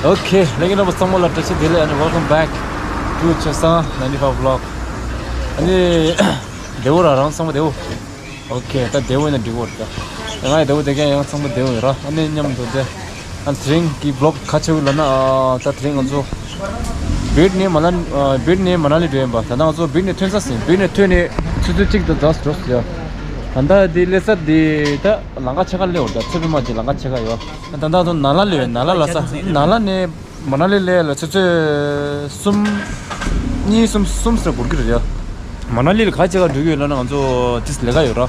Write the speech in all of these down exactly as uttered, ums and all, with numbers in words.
Okay, ལྷན་རྒྱས་རྣམ་པ་ཚང་མ་ལ་བཀྲ་ཤིས་བདེ་ལེགས། ཨ་ནི་welcome back to ཆོས་བཟང་ninety-five vlog. ཨ་ནི་བདེ་པོ་ར། རང་ཚང་མ་བདེ་པོ། Okay, ད་བདེ་པོ་ཡིན་ན་འགྲིག་གི་རེད་ད། ང་ཡང་བདེ་པོ་བསྡད་མཁན། ཡང་ཚང་མ་བདེ་པོ་ཡོད་ར། ཨ་ནི་མཉམ་དུ་དེ། ཨ་ནི་དེ་རིང་གི་vlog་ག་རེ་བྱེད་ཀྱི་ཡོད་ལབ་ན། ཨ། ད་དེ་རིང་ང་ཚོ་བིད་ནས་མ་ལ་ཨ། བིད་ནས་མ་ན་ལི་འགྲོ་ཡིན་པ། ད་ལྟ་ང་ཚོ་བིད་ནས་ཐོན་ས་ཟིན། བིད་ནས་ཐོན་ནས་ཆུ་ཚོད་གཅིག་དང་ཕྱེད་ཀ་འགྲོ་ཟེར་ཡ། ད་ལྟ་འདི་སླེབས་ས་འདི་ད་ལམ་ཁ་ཕྱེད་ཀ་སླེབས་ཡོད་རེད་ད། ཚོད་དཔོན་མ་གི་ལམ་ཁ་ཕྱེད་ཀ་ཡོད། ད་ལྟ་ང་ཚོ་ན་ལ་སླེབས་ཡོད། ན་ལ་ལ་ས། ན་ལ་ནས་མ་ན་ལི་སླེབས་ལ་ཆུ་ཚོད་གསུམ། གཉིས་གསུམ། གསུམ་ཙམ་འགོར་གྱི་རེད་ཡ། མ་ན་ལི་ལ་ག་རེ་བྱེད་ག་འགྲོ་གི་ཡོད་ལབ་ན། ང་ཚོ་ཏིས་ལས་ཀ་ཡོད་ར།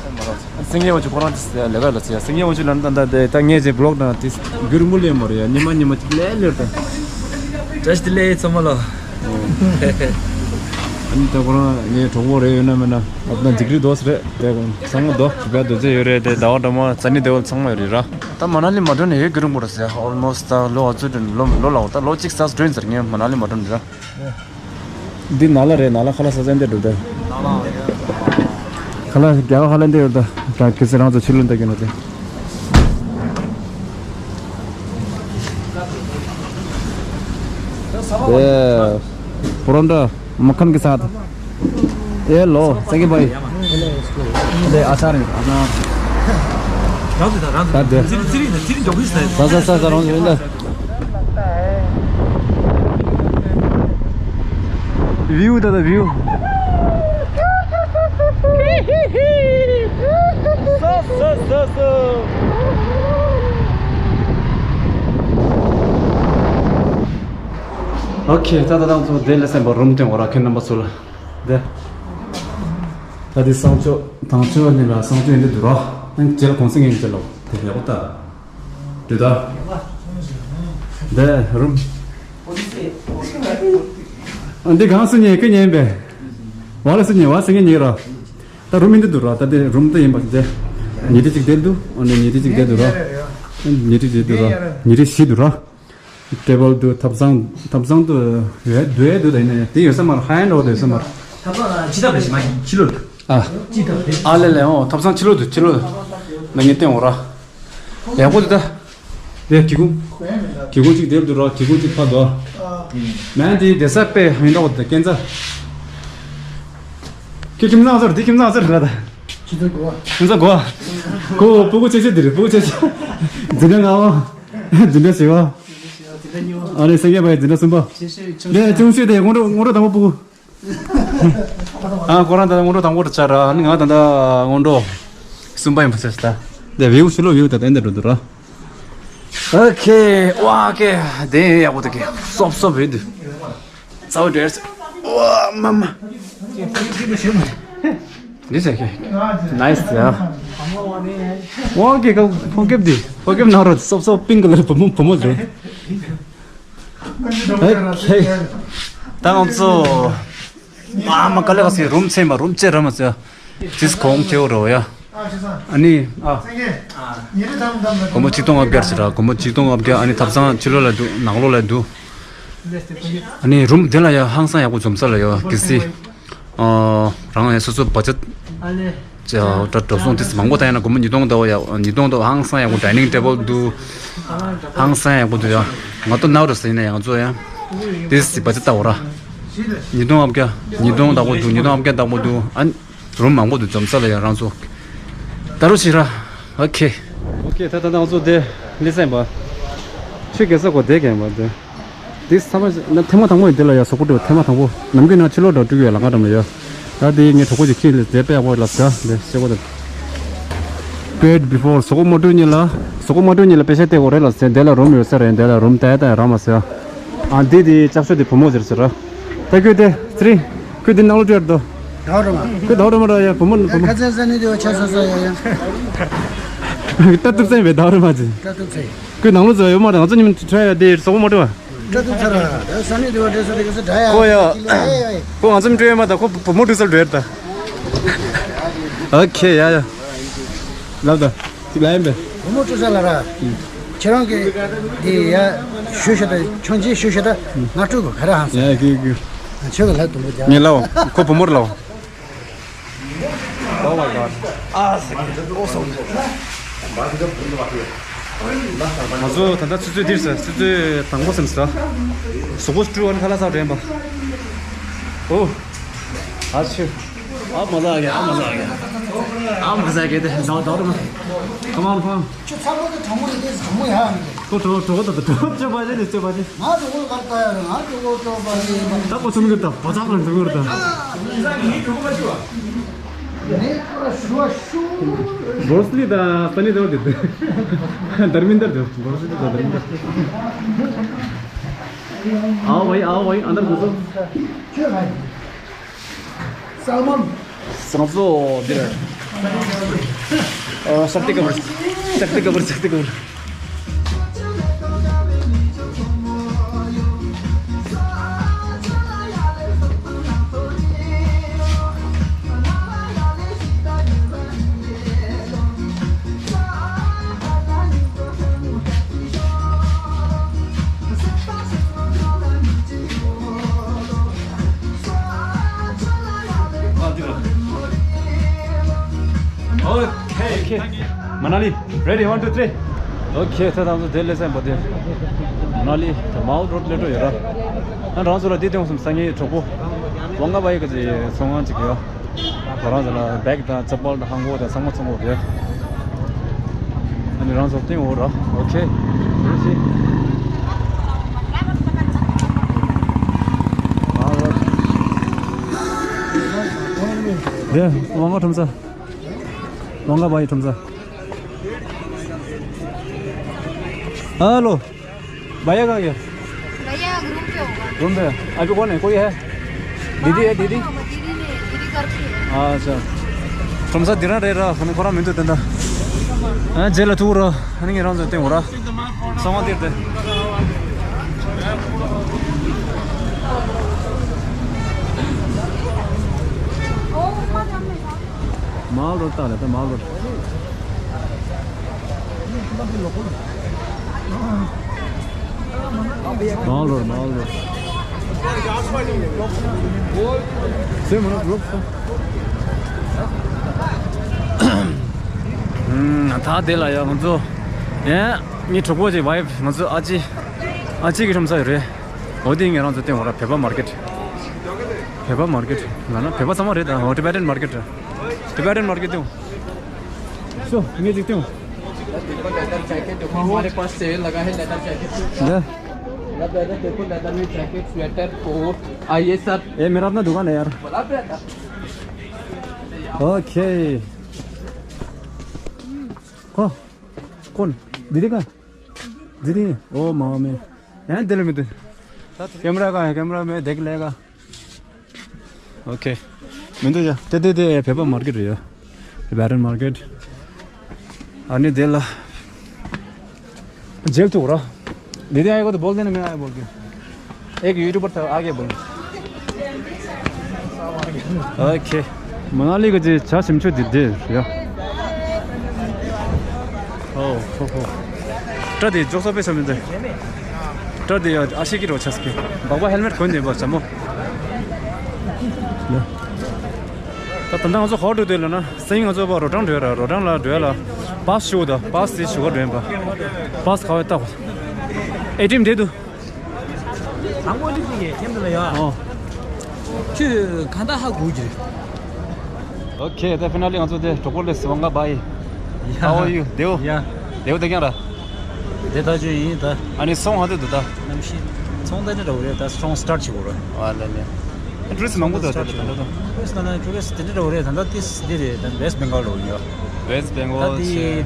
སེང་གེ་བ་ཅིག་ཁོ་རང་ཏིས་ལས་ཀ་ལ་ཚེ་ཡ། སེང་གེ་བ་ཅིག་ལབ་ན་ད་ལྟ་དེ་ད་ངས་ཅིག་vlog་ནང་ཏིས་རྒྱུན་རིང་པོ་སླེབས་མ་རེད་ཡ། ཉི་མ་ཉི་མ་ཅིག་སླེབས་སླེབས་ད། བཀྲ་ཤིས་བདེ་ལེགས་ཚང་མ་ལ། ཨ་ནི་ད་ཁོ་རང་ངའི་གྲོགས་པོ་རེད། ཡོད་ན་མེད་ན་ཨ་ན་འཇིགས་རི་དོ་སི་རེད། དེ་ཚང་མ་དོ་བ་དོ་ཚེ་ཡོད་རེད། དེ་ཟླ་བ་འདྲ་མོ་ཙ་ནི་དེ་བ་ཚང་མ་ཡོད་རེད་ར། ད་མ་ན་ལི་མ་འགྲོ་ནས་ཡོད་རྒྱུན་རིང་པོ་རེད་ཟེར། Almost ད་ལོ་ཨ་ཙུ་དྲན་ལོ་ལོ་ལ་འོ། ད་ལོ་གཅིག་ས་འགྲོ་ཡིན་ཟེར། ངས་མ་ན་ལི་མ་འགྲོ་ནས་ར། འདི་ན་ལ་རེད། ན་ལ་ཁ་ལག་ས་ཚན་དེ་འགྲོ་ད། ཁ་ལག་རྒྱ་གར་ཁ་ལག་འདི་ཡོད་ད། ད་གི་སི་རང་ཚོ་ཕྱི་ལོགས་ད་གི་ན་དེ། ཨེ། པོ་རོ་ཊ། मक्खन के साथ। ये लो, संगे भाई। ले, अचार है, अचार। राउंड दे, राउंड दे। दा दे। ཚེ་རིང་ཚེ་རིང་ཚེ་རིང་མགྱོགས་པོ་ཞིག་ཟ། ཟ་ཟ་ཟ་ཟ། རང་ཚོ་ཡིན་ད། བིའུ་ད་ད་བིའུ། ཟ་ཟ་ཟ་ཟ། ཨོ་ཁེ། ད་ད་ང་ཚོ་དེ་ལ་སེམས་པ་རུམ་སྟོན་འོ་ར། ཁྱེད་རྣམ་པ་ཚོ་ལ་དེ། ད་དེ་གསང་སྤྱོད་དང་ཆོས་གཉིས་ལ་གསང་སྤྱོད་འདི་འདུག་ར། ཨ་ནི་རྗེས་ལ་གུང་སེང་ཡིན་རྗེས་ལ་དེ་ལས་གོ་ད། འདི་ད། འདི་རུམ། ཨ་འདི་གང་སུ་ཉེ་གི་ཉེ་བས། བ་ལ་སུ་ཉེ་བ་སེང་གེ་ཉེ་ར། ད་རུམ་མི་འདི་འདུག་ར། ད་དེ་རུམ་དེ་ཡིན་པ་དེ། ཉི་ཁྲི་གཅིག་དེ་འདུག་ཨ་ནི་ཉི་ཁྲི་གཅིག་དེ་འདུག་ར། ཉི་ཁྲི་དེ་འདུག་ར། ཉི་ཁྲི་བཞི་འདུག་ར། ཊེ་བལ་འདུག་ཐབ་ཚང་། ཐབ་ཚང་དུ་ཡོད་འདུག་ཡོད་འདུག་ད་ཡིན་ན་དེ་ཡོད་ས་མ་རེད། ཧ་ཡན་འགྲོ་དེ་ཡོད་ས་མ་རེད། ཐབ་ཚང་ལ་ཅི་ཐབ་རེད་ཞིག་མ་ཡིན་ཕྱི་ལོགས་འདུག་ཨ། ཅི་ཐབ་རེད། ཨ་ལེ་ལེ། ཨོ་ཐབ་ཚང་ཕྱི་ལོགས་འདུག་ཕྱི་ལོགས་ན་ངས་བསྟན་འོ་ར། ཡག་པོ་འདུག་ད། དེ་སྒེའུ་ཁུང་། སྒེའུ་ཁུང་གཅིག་དེར་འདུག་ར། སྒེའུ་ཁུང་གཅིག་ཕར་འདུག་མན་དེ་དེ་ས་པེ་ཧིན་འདྲ་བོ་དེ་སྐྱེན་ཚ། ཁྱེད་ཁྱིམ་ཚང་ཚོར་དེ་ཁྱིམ་ཚང་ཚོར་ལ་ད། ཁྱིམ་ཚང་གོ། ཁྱིམ་ཚང་གོ། ཁོ་སྤུ་གུ་ཆེ་ཤོས་དེ་རེད། སྤུ་གུ་ཆེ་ཤོས། འཛིན་གྲྭ་ལྔ་པ། འཛིན་གྲྭ་བཞི་པ། ཨ་ནི་སེང་གེ་པ་ཡི་འཛིན་གྲྭ་གསུམ་པ། ཆེ་ཤོས་ཆུང་ཤོས། ལས་ཆུང་ཤོས་དེ་སྔོན་འགྲོ། སྔོན་འགྲོ་དང་པོ་སྤུ་གུ། ཨ། ཁོ་རང་ད་ལྟ་སྔོན་འགྲོ་དང་པོ་རེད་ཆ་ར། ཨ་ནི་ང་ད་ལྟ་སྔོན་འགྲོ་གསུམ་པ་ཡིན་པ་ཆ་ད། དེ་བིའུ་ཕྱི་ལོགས་བིའུ་ད་ལྟ་འདི་འགྲོ་འདུག་ར། ཨོ་ཁེ། ཝ་ཁེ། དེ་ཡག་པོ་འདུག་གི། སོབ་སོབ་རེད་འདུག་ཚ་བོ་འདྲེར། ཝ་མ་མ། འདི་ཟེར་གི། ནའིས་ཡ། ཝ་ཁེ་ག་ཕོ་ཁེབ་འདི། ཕོ་ཁེབ་ནང་རོ་སོབ་སོབ་པིང་ཀ་ལར་བུ་མོ་བུ་མོ་རེད། ཨོ་ཁེ། ད་ང་ཚོ་མ་མ་ག་ལེ་ག་སི་རུམ་ཚེ་མ་རུམ་ཚེ་ར་མ་ཚེ། ཏིས་གོང་ཁེའུ་རོ་ཡ། ཨ་ནི་ཨ། སྒོར་མོ་ཆིག་སྟོང་ལྔ་བརྒྱ་ཟེར་ར། སྒོར་མོ་ཆིག་སྟོང་ལྔ་བརྒྱ། ཨ་ནི་ཐབ་ཚང་ཕྱི་ལོགས་ལ་འདུག་ནང་ལོགས་ལ་འདུག་ཨ་ནི་རུམ་དེ་ལ་ཡ་ཧང་སང་ཡག་པོ་འཛོམས་ས་ལ་ཡ་གི་སི། ཨ། རང་ཡ་སོ་སོ་བ་ཇེཊ་ཅ་འགྲོ་སོང་ཏིས་མང་པོ་བཏང་ཡ་ན་སྒོར་མོ་ཉིས་སྟོང་ད་བ་ཡ། ཉིས་སྟོང་ད་བ་ཧང་སང་ཡག་པོ། ཌའི་ནིང་ཊེ་བལ་འདུག་ཧང་སང་ཡག་པོ་འདུག་ཡ། ང་ཏོ་ནའུ་ར་སི་ཡིན་ན་ཡང་ཚོ་ཡ། ཏིས་བ་ཇེཊ་ད་བ་ར། ཉིས་སྟོང་ལྔ་བརྒྱ། ཉིས་སྟོང་དག་པོ་འདུག་ཉིས་སྟོང་ལྔ་བརྒྱ་དག་པོ་འདུག་ཨ་ནི་རུམ་མང་པོ་འདུག་འཛོམས་ས་ལ་ཡ་རང་ཚོ། ད་རུ་ཞིག་ར། ཨོ་ཁེ། ཨོ་ཁེ། ད་ད་ང་ཚོ་དེ་ལི་སེམ་པ། ཆུ་གེ་ས་གོ་དེ་གེ་མ་དེ། དེ་ས་མ་ན་ཐེངས་མ་དང་པོ་ཡིན་དེ་ལ་ཡ་སོ་གོ་དེ་ཐེངས་མ་དང་པོ། ནམ་རྒྱུན་ན་ཕྱི་ལོགས་འགྲོ་དུས་ཡ་ལ་ང་འགྲམ་ལ་ཡ། ད་དེ་ངའི་གྲོགས་པོ་ཅིག་ཁྱེད་ལ་དེ་དཔེ་ཡག་པོ་ལབ་ཟ་དེ་ཤེས་གོ་དེ། Bed before སོ་གོ་མ་འགྲོ་ཉིན་ལ། སོ་གོ་མ་འགྲོ་ཉིན་ལ་པེ་ཤ་སྟེར་དགོས་རེད་ལ་ཟེར། དེ་ལ་རུམ་ཡོད་ས་རེད། དེ་ལ་རུམ་ཏའི་ཏའི་རག་མ་སོང་། ཨ་འདི་དེ་ལྕགས་ཤོག་དེ་བུ་མོ་ཟེར་ཟེར་ར། ད་ཁོས་དེ་ཚེ་རིང་། ཁོས་དེ་ནང་ལོགས་འགྲོ་ཡར་དོ། ད་རུང་མ། ཁོས་ད་རུང་མ་ར་ཡ་བུ་མོ་བུ་མོ། ཁ་ཚན་ས་ནི་དེ་བ་ཆ་ས་ས་ཡ་ཡ། ལྟ་ཐུབ་ས་ཡིན་པས་ད་རུང་མ་ཅི། ལྟ་ཐུབ་ས་ཡིན། ཁོས་ནང་ལོགས་ཚོ་ཡོད་མ་རེད། ང་ཚོ་ཉིན་ཁྲ་ཡ་དེ་སོ་གོ་མ་འགྲོ་བ། སྤྲོ་ཐུབ་ཚར་བ་ད་ས་ནི་དུ་བ་འདྲེ་ས་དེ་ག་ས་འདྲ་ཡ། ཁོ་ཡ། ཁོ་ང་ཚོ་མི་སྤྲོད་ཡ་མ་ད་ཁོ་བུ་མོ་འགྲོ་སར་འགྲོ་ཡ་ད། ཨོ་ཁེ་ཡ་ཡ། ལབ་ད། ཅིག་ལབ་ཡིན་པས། བུ་མོ་སྤྲོད་ས་ལ་ར། ཁྱེད་རང་གི་འདི་ཡ་ཞུ་ཤ་ད་ཆོང་ཆེ་ཞུ་ཤ་ད་ང་སྤྲོད་དགོས་ག་ར་ཧང་སང་། ཡ་གི་གི། ཁྱོད་ཀྱི་ལ་དུམ་བུ་རྒྱག་ངས་ལབ་ཁོ་བུ་མོར་ལབ། Oh my God. ཨ་ས་གི་ཨོ་སོང་། ང་ཚོ་ད་ལྟ་ཆུ་ཚོད་འདིར་ཟ། ཆུ་ཚོད་དང་པོ་ཟིན་ཟ། གཟུགས་པོ་སྤྲུལ་བ་ནི་ཁ་ལག་ཟ་དྲན་པ། ཨོ། ཨ་ཆུ། ཨ་མ་ཟ་གི། ཨ་མ་ཟ་གི། ཨ་མ་ཟ་གི་དེ་ཟ་ཟ་ར་མ། Come on, come on. ཁྱོད་ཚ་པོ་དེ་གྲོགས་མོ་ཡིན་དེ་གྲོགས་མོ་ཡ་མི་དེ། ཁོ་གྲོགས་གྲོགས་ད་གྲོགས་ཅོ་པ་ཅེ་ནི་ཅོ་པ་ཅེ། ང་གྲོགས་པོ་གར་ལྟ་ཡ་རེད། ང་གྲོགས་པོ་ཅོ་པ་ཅེ་ཡིན་པ། ད་ཁོ་ཚོ་མི་གི་ད་བ་ཚ་ཁོ་ཚོ་མི་གི་ད། ངས་ཁོ་ལ་ཞུ་བ་ཞུ། Bruce Lee དང་Sonny Leone དེ་དེ། Dharmender དེ། Bruce Lee དང་Dharmender། आओ भाई, आओ भाई, अंदर घुसो। ཁྱོད་ལ་ཡིན། Salmon. Sanzo, འདིར། ཨ། ཤཀྟི་ཀ་པུར། ཤཀྟི་ཀ་པུར། ཤཀྟི་ཀ་པུར། Okay. Okay. Manali, ready, one, two, three. Okay, ད་ང་ཚོ་དེ་ལས་སེམས་པ་དེ། Manali དེ་Mall Road སླེབས་འགྲོ་ཡོད་ར། ཨ་ནི་རང་ཚོ་ལ་དེ་སྟེང་སོང་སང་ཉིན་གྲོགས་པོ་ཝང་ག་བྷའི་གི་ཚོང་ཁང་ཅིག་ཡོད། ཁོ་རང་ཚོ་ལ་བེག་དང་ཅ་པལ་དང་ཧང་གོ་དང་ཚང་མ་ཚོང་གོ་རེད། ཨ་ནི་རང་ཚོ་སྟེང་འོ་ར། Okay. དེ་ཝང་ག་ཁྲོམ་ས། ཝང་ག་བྷའི་ཁྲོམ་ས། Hello. भैया कहाँ गया? भैया रूम पे होगा। रूम पे? अभी कौन है? कोई है? दीदी है, दीदी? हाँ, दीदी ने, दीदी घर पे है। अच्छा। ཁྲོམ་ས་འདི་རང་རེད་ར། ཁོ་རང་མི་འདུག་དེ་འདྲ། ཨ། རྗེས་ལ་ཐུག་ར། ཨ་ནི་ངས་རང་ཚོ་སྟེང་འོ་ར། སོང་བ་འདིར་དེ། Mall Road ད་ལ་ད་Mall Road། Mall Road, Mall Road. སེམས་མ་ནོར་ལོག་སོང་། ཨམ། ད་དེ་ལ་ཡ་ང་ཚོ། ཡ། ངའི་གྲོགས་པོ་ཅིག་ཝའི་ཕི། ང་ཚོ་ཨ་ཅེ། ཨ་ཅེ་གི་ཁྲོམ་ས་ཡོད་རེད། འོ་དེ་ངས་རང་ཚོ་སྟེང་འོ་ར། བོད་པ་མར་ཀེཊ། བོད་པ་མར་ཀེཊ་ལབ་ན་བོད་པ་ཚང་མ་རེད་ད། འོ། Tibetan market. Tibetan market སྟེང་། སོ། ངས་ཅིག་སྟེང་། देखो, लेदर जैकेट देखो, हमारे पास सेल लगा है लेदर जैकेट। ལ། ལ་ལ་देखो, लेदर में जैकेट, स्वेटर, कोट आइए सर। ए, मेरा अपना दुकान है यार। बोला पे था। ओके। को कौन? दीदी का? दीदी। ओ माँ में। यहाँ दिल में तो। कैमरा का है, कैमरा में देख लेगा। Okay. མི་འདུག་ཡ། དེ་དེ་དེ་བོད་པ་མར་ཀེཊ་རེད་ཡ། Tibetan market. ཨ་ནི་དེ་ལ་མཇལ་ཐུབ་ར། दीदी आए को तो बोल देना, मैं आए बोल के। एक यूट्यूबर था, आगे बोल। Okay. མ་ན་ལི་གི་ཇ་ཞིམ་ཆུ་འདི་འདི་ཡ། ཨོ་ཧོ་ཧོ། སྐྲ་དེ་འཇོག་ས་དཔེ་ཆ་མི་འདུག་སྐྲ་དེ་ཡ་ཨ་ཤེ་ཀི་རོ་ཆ་སྐྱེ། སྦག་སྦག་ཧེལ་མེཊ་གོན་ནས་པ་ཇ་མོ། ད་ད་ལྟ་ང་ཚོ་ག་པར་འགྲོ་འདོད་ལབ་ན། སང་ཉིན་ང་ཚོ་པ་རོ་ཊང་འགྲོ་ཡ་ར། རོ་ཊང་ལ་འགྲོ་ཡ་ལ་པཱས་ཞུ་དང་། པཱས་དེ་ཞུ་ག་འགྲོ་ཡིན་པ། པཱས་ག་བ་ལྟ་གོ། ཨེ་ཊི་ཨེམ་དེ་འདུག་དང་པོ་འདི་ཅིག་ཡེ་ཁྱེད་འདི་ལ་ཡ། ཨོ། ཁྱོད་གང་ལྟར་ཧ་གོ་གི་རེད། Okay, the finally ང་ཚོ་དེ་གྲོགས་པོ་ལས་སི་ཝང་ག་བྷའི། How are you? དེའོ། ཡ། དེའོ་དེ་ཀྱང་ར། དེ་ད་ཅོ་ཡིན་ད། ཨ་ནི་ཚོང་ཧ་དེ་འདུག་ད། གནམ་གཤིས། ཚོང་ད་ནི་འདྲ་བོ་རེད་ད། ཚོང་སི་ཊར་ཊི་བྱེད་དགོས་ར། ཨ་ལ་ལ། ཊུ་རི་སི་ཊི་མང་པོ་འདུག་ད་ད་ད་ད། ཊུ་རི་སི་ཊི་ལ་ན་ཊུ་རི་སི་ཊི་དེ་འདྲ་འདྲ་བོ་རེད་ད། ད་དེ་འདི་རེད་ད། West Bengal ལ་ཡོད། West Bengal ད་དེ།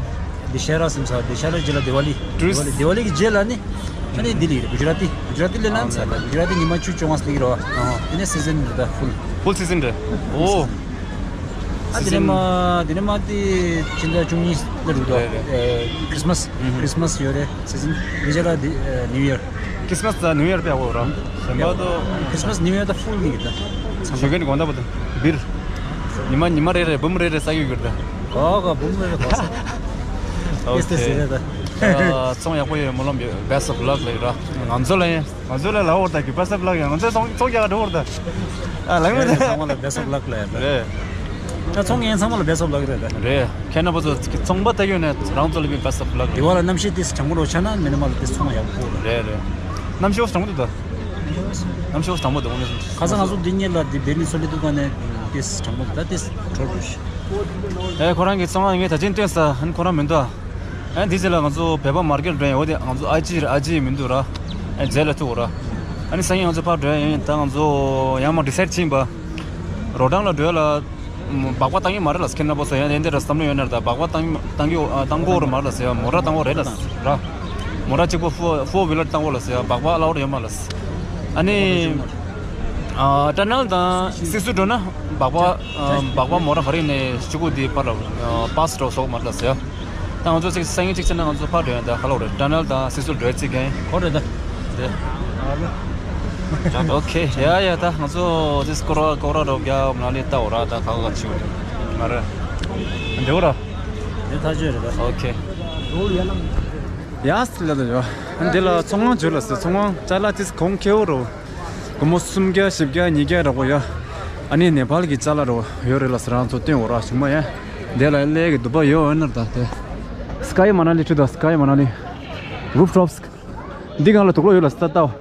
དི་ཤ་ར་སེམས་ས། དི་ཤ་ར་རྗེས་ལ་དི་ཝ་ལི། ཊུ་རི་སི། དི་ཝ་ལི། དི་ཝ་ལི་གི་རྗེས་ལ་ནི། ཨ་ནི་ལྡི་ལི་རེད། གུ་ཇི་ར་ཏི། གུ་ཇི་ར་ཏི་ལས་ལམ་ས་ད། གུ་ཇི་ར་ཏི་ཉི་མ་བཅུ་བཅོ་ལྔ་སླེབས་ཀྱི་རེད་བ། དེ་ནས་སི་ཛན་རེད་ད། ཧྥུལ། ཧྥུལ་སི་ཛན་རེད། ཨོ། ཨ་དེ་ནས་མ། དེ་ནས་མ་དེ་ཕྱི་ཟླ་བཅུ་གཉིས་ལ་རེད་ད། རེད་རེད། ཨེ། ཁྲིས་མས། ཁྲིས་མས་ཡོད་རེད། སི་ཛན། དེ་རྗེས་ལ་དེ། ཨེ། ནིའུ་ཡར། ཁྲིས་མས་དང་ནིའུ་ཡར་དཔེ་ཡག་པོ་ར། ཁྲིས་མས་ནིའུ་ཡར་ད་ཧྥུལ་ནི་ད། ཞོགས་ཀས་ནི་དགོང་དག་བར་དུ་སྦིར། ཉི་མ་ཉི་མ་རེ་རེ་འབུམ་རེ་རེ་ས་ཡོད་གྱུར་ད། ག་ག་འབུམ་རེ་རེ་ག་ས། ཨོ་ཁེ། ཨེ་སི་ཏེ་ཟེར་རེད་ད། ཚོང་ཡག་པོ་ཡོད། སྨོན་ལམ་ཡོད། Best of luck ལབ་ཡོད་ར། ང་ཚོ་ལ་ཡང་། ང་ཚོ་ལ་ལབ་འོ་ད་གི་Best of luck ཡང་། ང་ཚོའི་ཚོང་ཚོང་རྒྱག་ག་འགྲོ་འོ་ད། ཨ་ལབ་མི་ད། ཚང་མ་ལ་Best of luck ལབ་ཡོད་ད། རེད། ད་ཚོང་མཁན་ཚང་མ་ལ་བེ་སོབ་ལབ་ཀྱི་རེད་ད། རེད། ཁྱེད་རྣམ་པ་ཚོ་ཚོང་པ་ལྟ་གི་ཡོད་ན་རང་ཚོ་ལ་བེ་སོབ་ལབ་ཀྱི་རེད། དེ་བ་ལ་གནམ་གཤིས་ཏིས་གྲང་མོ་རོ་ཆགས་ན་མི་ནི་མ་ལ་ཏིས་ཚོང་ཡག་པོ་རེད། རེད་རེད། གནམ་གཤིས་གྲང་མོ་འདུག་ད། གནམ་གཤིས་གྲང་མོ་འདུག་ངས་ཁ་སང་ང་ཚོ་འདི་གཉིས་ལ་འདི་བེ་ནི་སོ་ལི་འདུག་ག་ནས་ཏིས་གྲང་མོ་འདུག་ད་ཏིས་གྲོ་རུ་ཤི། ཨེ་ཁོ་རང་གི་ཚོང་ང་ངས་ད་ཅིན་སྟོན་ས་ཨན་ཁོ་རང་མི་འདུག་ཨན་དེ་ཚེ་ལ་ང་ཚོ་བོད་པ་མར་ཀེར་འགྲོ་ཡོད་དེ་ང་ཚོ་ཨ་ཅི་རེད་ཨ་ཅི་མི་འདུག་ར། ཨན་རྗེས་ལ་ཐུག་ར། ཨ་ནི་སང་ཉིན་ང་ཚོ་ཕར་འགྲོ་ཡ་ཡིན། ད་ང་ཚོ་ཡང་མ་ཌི་སའིཌ་ཕྱིན་པ། རོ་ཊང་ལ་འགྲོ་ཡ་ལ། སྦག་སྦག་བཏང་གི་མ་རེད་ལ་ཁྱེད་རྣམ་པ་ཚོ་ཡང་དེ་འདྲ་བསམ་བློ་ཡོད་ན་ར། ད་སྦག་སྦག་བཏང་བཏང་གི་བཏང་གི་ཡོད་མ་རེད་ལ་ཟེར་ཡ། མོ་ཊ་བཏང་གི་ཡོད་རེད་ལ་ར། མོ་ཊ་གཅིག་པོ་ཕོ་ཕོར་ཝི་ལར་བཏང་གི་ཡོད་ལ་ཟེར་ཡ། སྦག་སྦག་ཨ་ལའོ་ཌི་ཡོད་མ་ལ། ཨ་ནི། ཨ་ཊ་ནལ་དང་སིག་སུ་འགྲོ་ན་སྦག་སྦག་ཨ་སྦག་སྦག་མོ་ཊ་ག་རེ་ནས་གཅིག་པོ་དེ་ཕར་ལ་པ་སི་འགྲོ་སོགས་མ་རེད་ལ་ཟེར་ཡ། ད་ང་ཚོ་ཚིག་སང་ཉིན་གཅིག་ཚེ་ན་ང་ཚོ་ཕར་འགྲོ་ཡ་ད་ཁ་ལོ་རེད། ཊ་ནལ་དང་སིག་སུ་འགྲོ་ཡ་ཚིག་གན་ཁོ་རེད་ད། དེ། ཨོ་ཁེ་ཡ་ཡ། ད་ང་ཚོ་ཚིག་སྐོར་བ་སྐོར་བ་རོགས་རྒྱ་མ་ལི་ལྟ་འོ་ར། ད་ཁ་ཁ་ཆིའུ་མ་རེད། འདེའུ་ར། དེ་ཐག་ཆོད་རེད་ད། ཨོ་ཁེ། ཡ་སི་ལ་ད་ཡོ། འདི་ལ་ཚོང་ཁང་བརྗོད་ལ་ཟེར། ཚོང་ཁང་ཅ་ལག་ཚིག་གོང་ཁེ་འོ་རོ། སྒོར་མོ་སུམ་བརྒྱ་བཞི་བརྒྱ་ཉིས་བརྒྱ་རག་པོ་ཡ། ཨ་ནི་ནེ་པཱལ་གྱི་ཅ་ལག་རོ་ཡོད་རེད་ལ་ཟེར། རང་ཚོ་སྟོན་འོ་ར་བྱུང་མ་ཡ། དེ་ལ་ལས་ཀྱི་དུ་པ་ཡོད་ཨ་ནར་ད་དེ། སི་ཀའི་མ་ན་ལི་ཁྲིད་དོ། སི་ཀའི་མ་ན་ལི། རུབ་ཊོབ་སི། འདི་སྒང་ལ་དུག་ལོག་ཡོད་ལ་ཟེར་ལྟ་བ།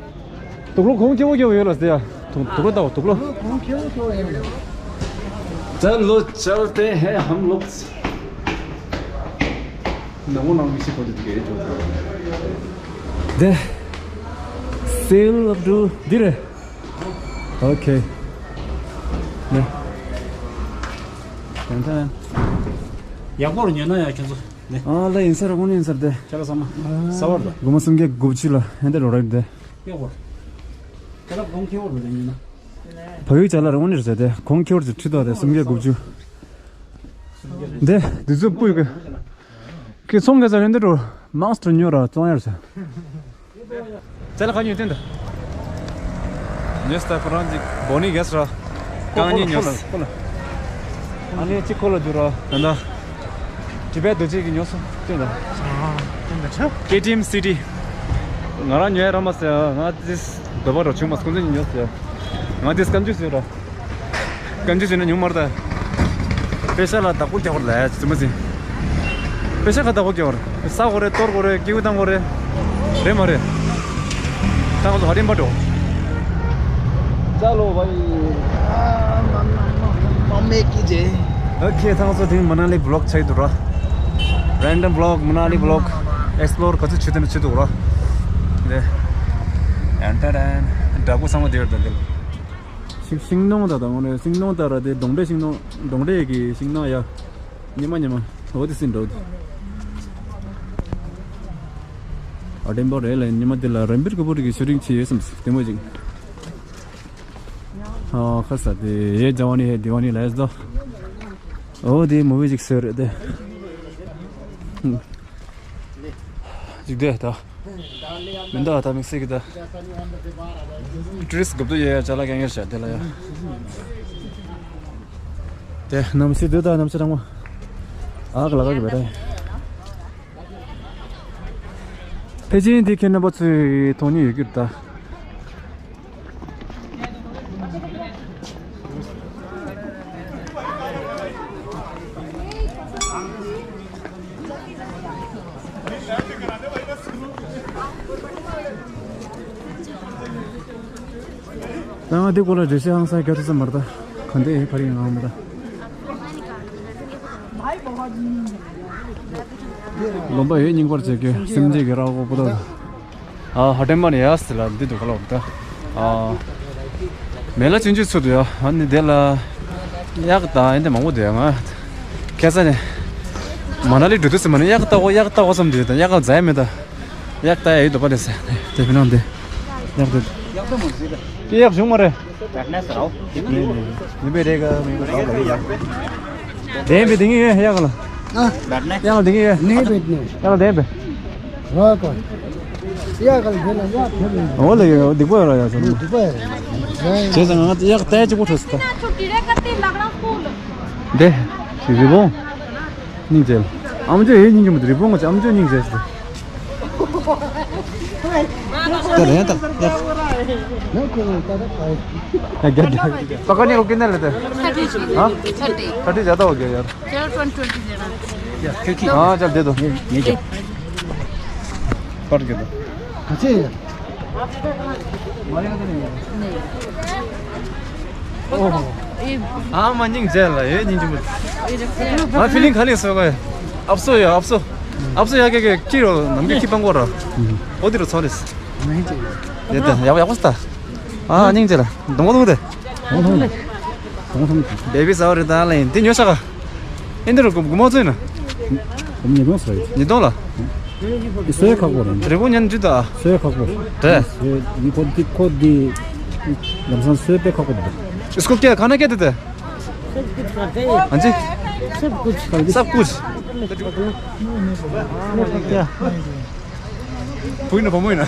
དུག་ལོག་གོང་ཁེ་བོ་ཁེ་བོ་ཡོད་ལ་ཟེར་ཡ། དུག་དུག་ལོག་ལྟ་བ་དུག་ལོག चलो चलते हैं हम लोग। ནང་ལོགས་ནང་མི་ཤི་ཁོ་དེ་དུ་གེ་ཅོ། དེ། སེལ་ཨབ་ཌུ་འདི་རེད། ཨོ་ཁེ། ནེ། ཏན་ཏན། ཡག་པོ་རུ་ཉོས་ན་ཡ་ཁྱོད་ཚོ། ནེ། ཨ་ལ་ཡིན་ས་ར་ཁོང་ནི་ཡིན་སར་དེ། ཁྱེད་ལ་ཚང་མ། ས་བར་དུ། སྒོར་མོ་སུམ་བརྒྱ་དགུ་བཅུ་ལ་ཧན་དེ་རོ་རེད་དེ། ཡག་པོ། ཁྱེད་ལ་གོང་ཁེ་བོར་དུ་ཉོས་ན། བ་ཡུལ་ཅ་ལག་ར་ཁོང་ནི་རེད་ཟེར་དེ། གོང་ཁེ་བོར་དུ་ཁྲི་ཐོག་དེ་སུམ་བརྒྱ་དགུ་བཅུ། དེ་དུས་ཚོད་སྤུ་ཡོད་གི། ཁྱེད་ཚོང་ག་ས་ཡོད་འདི་འགྲོ། མང་སྟོར་ཉོ་ར་བཙོང་ཡར་ཟེར། ཙེ་ལ་ཁ་ཉོས་ཏེ་འདི། ཉོས་ད་ཁོ་རང་ཅིག་བོ་ནི་གེས་ར། རྐང་གཉིས་ཉོས། ཁོ་ལ། ཨ་ནི་གཅིག་ཁོ་ལ་བསྡུ་ར། ད་ད། ཏི་བེད་རྡོ་རྗེ་གི་ཉོས་སོང་ཏེ་ད། ཀེ་ཊི་ཨེམ་སི་ཊི། ང་རང་ཉོས་ར་མ་ཟེར། ང་ཏིས་འདོད་པ་ར་བྱུང་མ་སོང་ཚེ་ཉོས་ཟེར། ང་ཏིས་སྐམ་ཆུ་ཟེར་ར། སྐམ་ཆུ་ཟེར་ན་ཉུང་མར་ད། པེ་ཤ་ལ་བདག་པོ་རྒྱག་བར་ལ་ཡ་ཙི་མ་ཟིན། པེ་ཤ་ཁ་བདག་པོ་རྒྱག་བར། ས་གོ་རེ་གཏོར་གོ་རེ་ཀེའུ་བཏང་གོ་རེ། རེད་མ་རེད། ད་ང་ཚོ་ཧ་རིམ་པ་འགྲོ། ཅ་ལོ་བའི། མ་མེ་ཀི་ཇེ། ཨོ་ཁེ། ད་ང་ཚོ་དེང་མ་ན་ལི་བི་ལོག་ཆགས་འདུག་ར། རན་ཌམ་བི་ལོག་མ་ན་ལི་བི་ལོག་ཨེག་སི་པི་ལོར་ག་ཚོད་བྱེད་ཐུབ་ན་བྱེད་འདུག་ར། དེ། ཨན་ཏ་རན། འདྲ་པོ་ཚང་མ་དེ་ཡོད་ད་དེ། ཤིང་ཤིང་སྡོང་ད་ད་འོ་ནས་ཤིང་སྡོང་ད་ར་དེ་གདོང་འདྲེ་ཤིང་སྡོང་གདོང་འདྲེ་གི་ཤིང་སྡོང་ཡ། ཉི་མ་ཉི་མ། འོ་དེ་སྲིད་འགྲོ་དེ། ཨ་དེ་འབོ་རེད་ལ་ཉི་མ་དེ་ལ་རན་པིར་ག་པུར་གི་ཤུ་རིང་ཆེ་ཡོད་བསམ་སྲིད་དེ་མོ་ཅིག་ཨ་ཁ་ས་དེ་ཡེ་ཇ་ཝ་ནི་ཧེ་དི་ཝ་ནི་ལ་ཡེ་ཟོ། འོ་དེ་མོ་བི་ཅིག་སེ་རེད་དེ། ཅིག་དེ་ད། མི་འདུག་ད་དམིགས་བསལ་གྱི་ད། ཊུ་རི་སི་གབ་ཏུ་ཡོད་ཡ་ཅ་ལག་རྐྱང་རྐྱང་བྱ་དེ་ལ་ཡ། དེ་གནམ་གཤིས་དེ་ད་གནམ་གཤིས་གྲང་མོ། ཨ་ག་ལ་ག་གི་བེ་རེད། ཕལ་ཆེར་དེ་ཁྱེད་རྣམ་པ་ཚོས་མཐོང་མྱོང་ཡོད་ཀྱི་རེད་ད། ད་ང་འདི་སྐོར་ལ་འགྲེལ་བཤད་ཧང་སང་རྒྱག་ཐུབ་ས་མ་རེད་ད། ག་འདྲ་ཡིན་ཕ་རིང་ངང་མ་ད། ལོམ་པ་ཡོད་རྙིང་པར་བྱེད་ཀྱི་སེམས་ཅན་གྱི་ར་ཨོ་པོ་ད། ཨ་ཧ་ཏེ་མ་ནི་ཡ་སི་ལ་འདི་འདུག་ག་ལོག་ད། ཨ་མེ་ལ་ཆུང་ཆུང་ཚུད་འདུག་ཡ། ཨ་ནི་དེ་ལ་གཡག་དང་ཨེ་འདི་མང་པོ་འདུག་ཡ། ང་ཁ་སང་ནས་མ་ན་ལི་འགྲོ་དུས་སུ་མ་ནི་གཡག་ལྟ་གོ་གཡག་ལྟ་གོ་བསམ་འདུག་ད། གཡག་ག་ཛའི་མེད་ད། གཡག་ལྟ་ཡ་ཡོད་འདུག་པ་དེ་ཟེར་དེ་བི་ནང་དེ་གཡག་དེ་གཡག་བྱུང་མ་རེད། ནི་ནི་ནི་བེ་རེ་ག་མི་ག་ས་ལ་ཡ། དེ་བེ་དེ་ངི་ཡ་ག་ལ། ཡ་ག་དེ་ངི་ཡ། ནི་བེ་ནི། ཡ་ག་དེ་བེ། ར་ག་ཡ་ག་ལ་དེ་ལ་ཡ་ཕེ་བེ། འོ་ལ་ཡ་སྡིག་པ་ཡ་ལ་ཡ་ཟེར། སྡིག་པ་ཡ། བྱས་ཙང་ང་ཡ་ག་ལྟ་ཅི་པོ་ཁྲོ་སི་ད། དེ་རི་བོང་། སྙིང་རྗེ། ཨམ་ཅོ་ཡེ་སྙིང་རྗེ་མོ་དེ་རི་བོང་ཅི་ཨམ་ཅོ་སྙིང་རྗེ་ཟེར། ད་རེད་ད་ཡ། पकड़ने को कितने लेते हैं? थर्टी। हाँ? थर्टी। थर्टी ज़्यादा हो गया यार। चलो, ट्वेंटी, ट्वेंटी देना। हाँ, चल दे दो। ये, ये। कट के दो। अच्छे। मारेगा तो नहीं? नहीं। ओहो। ये हाँ, मानिंग जेल है, ये नहीं जो। ये रखते हैं। हाँ, फीलिंग खाली सो गए। अब सो या, अब सो। अब सो या के, के, की रो, नम के की पंगो रा। वो दिरो सॉरी। नहीं चाहिए। ये तो, या, या, कुछ था। ཨ་སྙིང་རྗེ་ལ། གདོང་པ་གདོང་དེ། གདོང་ཐུང་། གདོང་ཐུང་། བེ་བི་ཟ་བ་རེད་ད་ལ་ཡིན་འདི་ཉོ་ཤག་ག་ཨེ་འདི་རུ་གུ་མོ་ཚོས་ན། གུ་མོ་ཉིས་སྟོང་ཟ་ཡོད། ཉིས་སྟོང་ལ། འདི་སོས་ཁག་པོ་རེད། རི་བོ་ཉན་འདྲི་ད། སོས་ཁག་པོ། རེད། སོས་འདི་ཁོ་འདི་ཁོ་འདི། ལམ་སང་སོས་དཔེ་ཁག་པོ་འདུག་སྐུ་སྐྱེ་ག་ན་སྐྱེ་དེ་དེ། ཨན་ཅི། སབ་ཀུཆ། སབ་ཀུཆ། བུ་ཡིན་ན་བུ་མོ་ཡིན་ན།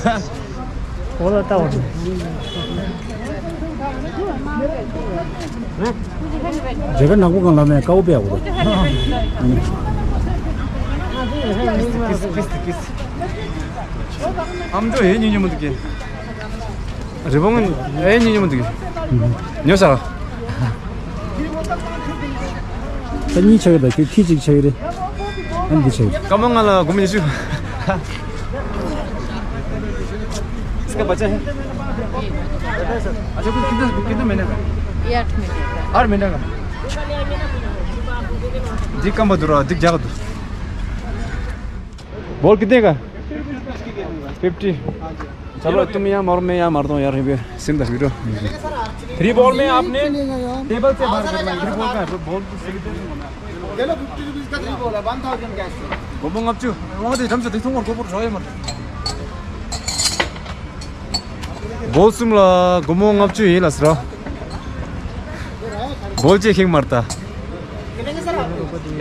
འོ་ལ་ལྟ་བ་རེད། རྒྱ་གར་ནག་པོ་གང་ལ་མེད་དཀའ་བོ་པས་འོ། ཨམ་ཅོ་ཡེ་ཉིན་ཉིན་མོ་འདུག་གི་རི་བོང་ཨེ་ཉིན་ཉིན་མོ་འདུག་གི་ཉོ་ཤག་ད་གཉིས་ཆགས་ཡོད་ད་ཁྱོད་ཁྱི་གཅིག་ཆགས་ཡོད་རེད། ཨ་འདི་ཆགས་ཡོད། སྐར་མ་ལྔ་ལ་སྒོར་མོ་ཉི་ཤུ། इसका बच्चा है? अच्छा, कुछ कितना, कितना महीने का? ये आठ महीने का। आठ महीने का। दिख कम बदुरा, दिख जागा दो। बॉल कितने का? फिफ्टी। चलो, तुम यहाँ मारो, मैं यहाँ मारता हूँ यार, ये भी सिम दस वीडियो। थ्री बॉल में आपने टेबल से बाहर करना है, थ्री बॉल का, बॉल तो सही से नहीं होना है। ये लो, फिफ्टी रुपीज का थ्री बॉल है, वन थाउजेंड कैश। गोबो ngapchu, वहाँ से ढंग से देखो और गोबर ड्राई मत। बॉल सुमला, गोबो ngapchu ये लसरा। बॉल चे खिंग मारता।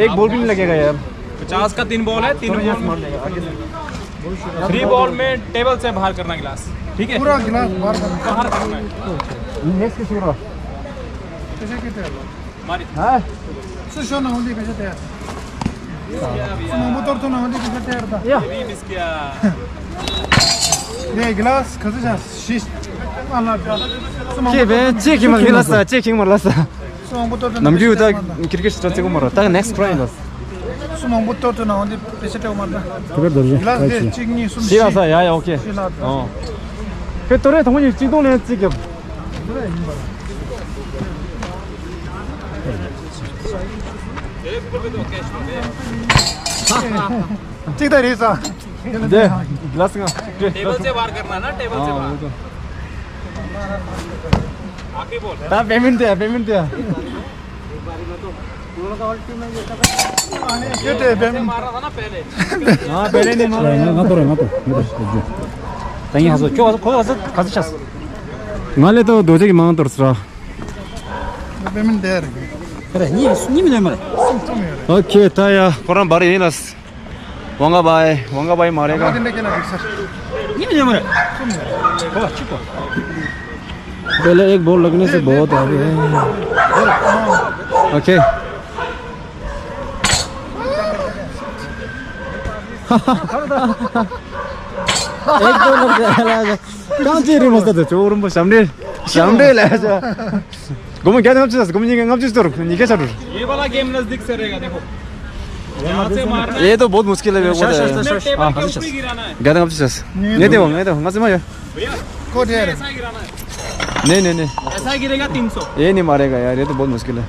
एक बॉल भी नहीं लगेगा यार। पचास का तीन बॉल है, तीन बॉल। थ्री बॉल में टेबल से बाहर करना गिलास, ठीक है? पूरा गिलास बाहर करना। बाहर करना है। नेक्स्ट किसी को। कैसे कितने? मारी। हाँ। सुशो ना होली कैसे तैयार? सुमंगबुतर तो ना होली कैसे तैयार था? या। ये गिलास कैसे जा? शीश। अल्लाह। के बे, चे खिंग मार गिलास था, चे खिंग मार लास था। སུ་མང་པོ་གཏོར་དུ་ནམ་རྒྱུན་ད་ཁིར་ཀེ་ཊི་སྤྲད་ཚེ་གོ་མ་ར་ད་ནེག་སི་ཊི་ཊ་རའི་ཡིན་ལ། སུ་མང་པོ་གཏོར་དུ་ན་འོན་ཏེ་པེ་ཤ་སྤྲད་གོ་མ་ར། དེ་གར་རྡོ་རྗེ། གླ་སྟེ་གཅིག་གཉིས་གསུམ་བཞི། ལ་ས་ཡ་ཡ་ཨོ་ཁེ། བཞི་ལ། ཨོ། ཁེ་གཏོར་རེ་ཐོང་ཉིས་གཅིག་སྟོང་ལེན་རྩིས་རྒྱབ། གཅིག་ད་རེད་ས། འདི་གླ་སི་ང་། टेबल से बाहर करना ना, टेबल से बाहर। आखिरी बॉल। ད་པེ་མེན་ཊི་དེ་པེ་མེན་ཊི་དེ། ये तो पेमेंट मारा था ना पहले। हाँ, पहले नहीं मारा। ང་ང་ཏོ་ར་ང་ཏོ་ང་ཏོ། ད་ཡིན་ཧ་སོ་ཁྱོད་ཁོ་ཧ་སོ་ག་ཚོད་ཆགས། ང་ལས་ཏོ་རྡོ་རྗེ་གི་མང་ཏོར་སྲ། पेमेंट दे रहे। अरे ये नहीं मिले मरे। ओके ད་ཡ་ཁོ་རང་བར་ཡིན་ལ། वांगा भाई, वांगा भाई मारेगा। पहले एक बॉल लगने से बहुत आगे है। ओके। एक बॉल लग गया। ཀང་ཅི་རི་མོ་ས་ཏེ་ཅོ་རུམ་པ་ཞམ་རེ་ཞམ་རེ་ལ་ཡ། སྒོར་མོ་བརྒྱ་དང་ལྔ་བཅུ་ཟ། སྒོར་མོ་ཉིས་བརྒྱ་ལྔ་བཅུ་ཟ། དོར་ཉིས་བརྒྱ་ཆ་དོར། ये वाला गेम नजदीक से रहेगा, देखो। यहाँ से मारना है। ये तो बहुत मुश्किल है, मेरे को तो। टेबल के ऊपर ही गिराना है। བརྒྱ་དང་ལྔ་བཅུ་ཟ། ངས་དེ་བ་ངས་དེ་བ་ང་ཚོ་མ་ཡོད། भैया, ཁོ་དེ་རེད། ऐसा ही गिराना है। नहीं नहीं नहीं। ऐसा ही गिरेगा, तीन सौ। ये नहीं मारेगा यार, ये तो बहुत मुश्किल है।